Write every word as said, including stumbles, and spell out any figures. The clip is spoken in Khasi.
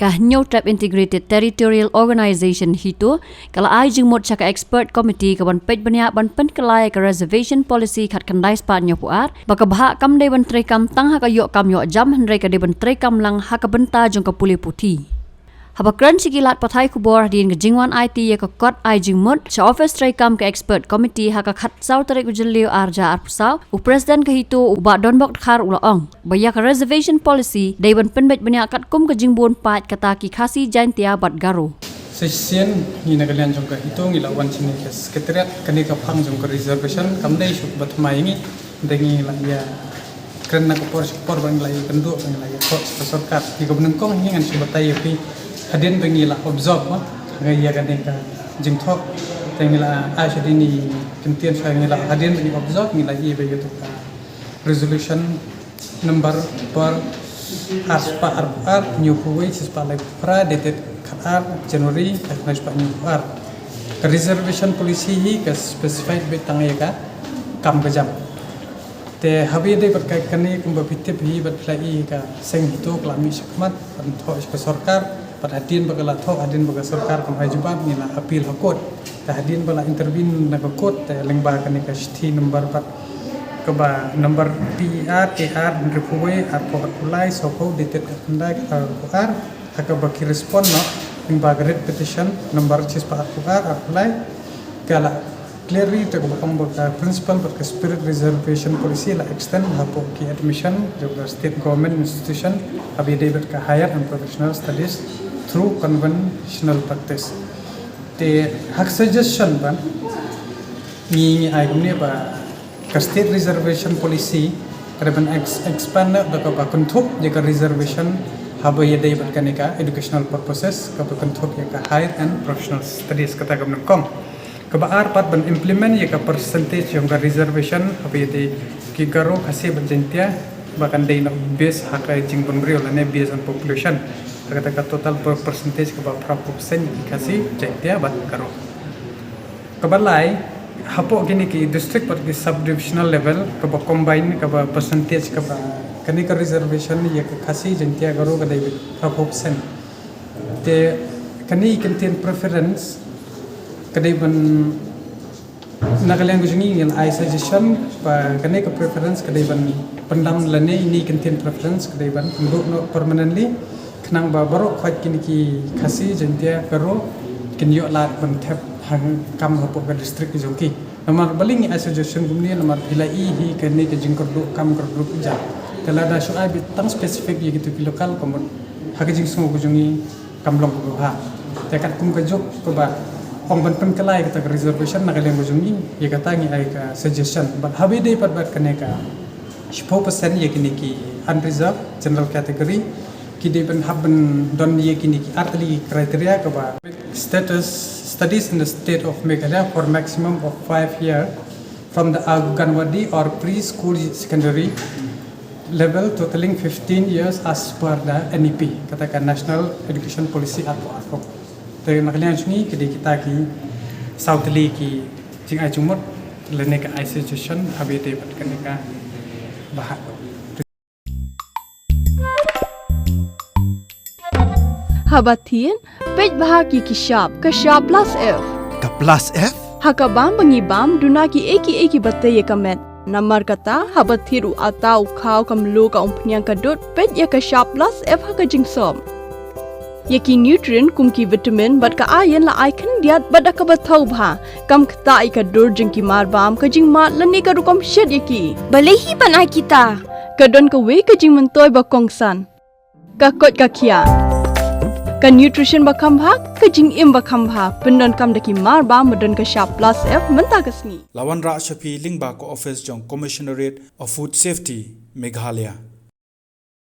Ka Hynñiewtrep Integrated Territorial Organization HITO ka la ai jingmut sha ka Expert Committee ka ban peit bniah ban pynkylla ïa ka Reservation Policy khatkhyndai spah hynñiewphew ar ba ka bhah kam dei ban treikam tang ha ka ïoh kam ïoh jam hynrei ka dei ban treikam lang ha ka bynta jong ka pule puthi. Haba kren sha ki lad pathai khubor hadien ka jingwan aiti ïa ka kot ai jingmut sha ophis treikam ka Expert Committee ha ka khatsaw tarik u Jylliew arhajar arphew saw, u President ka HITO u Bah Donbok Dkhar u la ong ba ïa ka Reservation Policy dei ban pynbeit bniah katkum ka jingbun paid kata ki Khasi, Jaintia bad Garo. Shisien ngi na ka liang jong ka HITO ngi la wan shane ka Secretariat, kane ka phang jong ka reservation kam dei shuh ba thymmai ïa ngi, hynrei ngi la ïa kren na ka por sha ka por ba ngi la ïa kynduh ba ngi la ïa thoh sha ka sorkar. Ïa kaba nyngkong hi ngan shu batai ïa phi hadien ba ngi la observe ba ha ïa kane ka jingthoh, te ngi la ai sha dei ni kyntien sha ngi la hadien ba ngi observe ngi la ïa ba ïa tu ka resolution number por ar spah ar ar hynñiewphew wei shi spah lai phra dated khat ar January khat lai spah hynñiewphew ar. Ka reservation policy hi ka specified beit tang ïa ka kam ka jam. Te haba ïadei bad ka kane kumba phi tip hi bad phi la i ka seng HITO ka la mih shakhmat ban thoh sha ka sorkar, bad hadien ba ka la thoh hadien ba ka sorkar kam ai jubab ngi la appeal ha court. Te hadien ba la intervene na ka court te lyngba kane ka shithi number bad kaba number P E R A R hynriewphew wei arphew arphew lai sawphew dated khatkhyndai khatar arphew ar, ha kaba ki respond noh lyngba ka writ petition number shispah arphew ar arphew lai, ka la clearly te kaba ong ba ka principle bad ka spirit reservation policy la extend hapoh ki admission jong ka state government institution haba ïadei bad ka higher and professional studies through conventional practice. Te ha ka suggestion ba ngi ngi ai kumne ba ka state reservation policy ka dei ban ex- expand da kaba kynthup ïa ka reservation haba ïadei bad kane ka educational purposes kaba kynthup ïa ka higher and professional studies kata kaba nyngkong. Kaba ar pat ban implement ïa ka percentage jong ka reservation haba ïadei ki Garo, Khasi bad Jaintia ba kan dei noh base ha ka jingbun briew lane base on population. Ha kata ka total per- percentage kaba phra phew percent ïa ki Khasi, Jaintia bad Garo. Kaba lai, hapoh kine ki district bad ki subdivisional level kaba combine kaba percentage kaba kane ka reservation ïa ka Khasi, Jaintia, Garo ka dei phra phew percent. Te kane ka kyntien preference ka dei ban na ka liang ka jong ngi ngi la ai suggestion ba kane ka preference ka dei ban pyndam lane ine i kyntien preference ka dei ban pynduh noh permanently khnang ba baroh khoit kine ki Khasi, Jaintia, Garo kin ïoh lad ban thep ha kam hapoh ka district ka jong ki. Namar balei ngi ai suggestion kumne namar phi la i hi kane ka jingkyrduh kam kyrduh jam. Te lada shu ai beit tang specific ïa kitu ki local ka mut ha ka jingsngew ka jong ngi kam long kaba bha. Te katkum ka juk kaba ong ban pynkylla ïa kata ka reservation na ka liang ka jong ngi ïa kata ngi ai ka suggestion. Bad haba ïadei pat bad kane ka shiphew percent ïa kine ki unreserved general category ki dei ban hap ban don ïa kine ki artylli ki criteria kaba status studies in the state of Meghalaya for maximum of five year from the Anganwadi or preschool secondary level totaling fifteen years as per the N E P, kata ka National Education Policy arphew arphew. Te na ka liang jong ngi ki dei kita ki saw tylli ki jingai jingmut lane ka ai suggestion haba ïadei bad kane ka bahah. Haba thied, peit bha ki ki shap, ka shap plus F. Ka plus F? Ha ka bam ba ngi bam, duna ki ei ki ei ki ba tei ïa ka met. Namar kata, haba thied u ata u khaw ka mluh ka umphniang ka dud, peit ïa ka shap plus F ha ka jingsop. Ïa ki nutrient kum ki vitamin bad ka iron la ai khyndiat bad da kaba thaw bha. Kam ktah ïa ka dur jong ki mar bam, ka jingmad lane ka rukom shet ïa ki. Balei hi ban ai kita? Ka don kawei ka jingmyntoi ba kongsan. Ka koit ka khiah. Ka nutrition ba kham bha, ka jingim ba kham bha. Pyndonkam da ki mar bam ba don ka shap plus F mynta ka sngi. La wanrah sha phi lyngba ka office jong Commissionerate of Food Safety, Meghalaya.